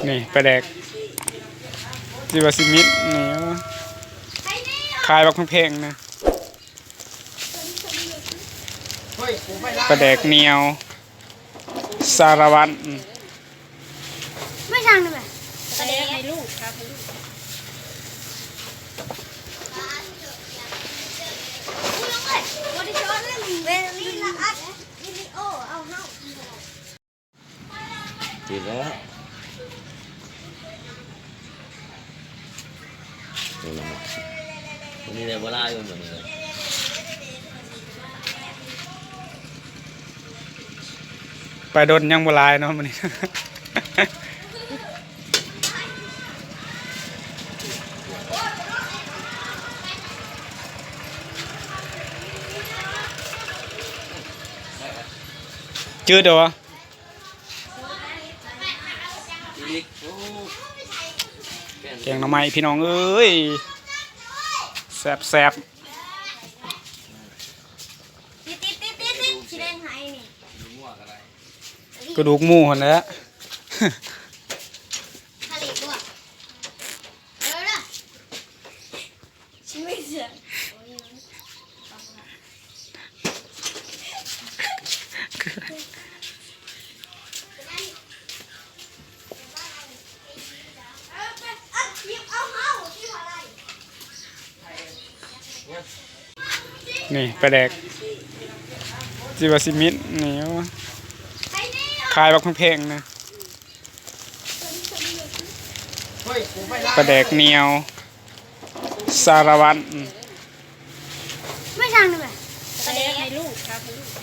ນີ້ປາແດກ ຊິວ່າຊິມິດນີ້ ຂາຍບັກແພງໆນະ. ປາແດກໜຽວ ສາລະວັນ ໄປທາງນັ້ນແຫຼະ ປາແດກໃຫ້ລູກ ຖືກແລ້ວ ນີ້ນະ ມື້ນີ້ໄດ້ບໍ່ຫຼາຍ ມື້ນີ້ ໄປດົນຍັງບໍ່ຫຼາຍເນາະມື້ນີ້. ຈື່ດເດີວະ. ແກງໜໍ່ໄມ້ພີ່ນ້ອງເອີຍ ແຊບໆ ກະດູກໝູຫັ້ນແຫຼະ. ນີ້ປາແດກ ຊິວ່າຊິມິດນີ້ ຂາຍບັກແພງໆນະ. ປາແດກໜຽວ ສາລະວັນ ໄປທາງນັ້ນແຫຼະ ປາແດກໃຫ້ລູກ.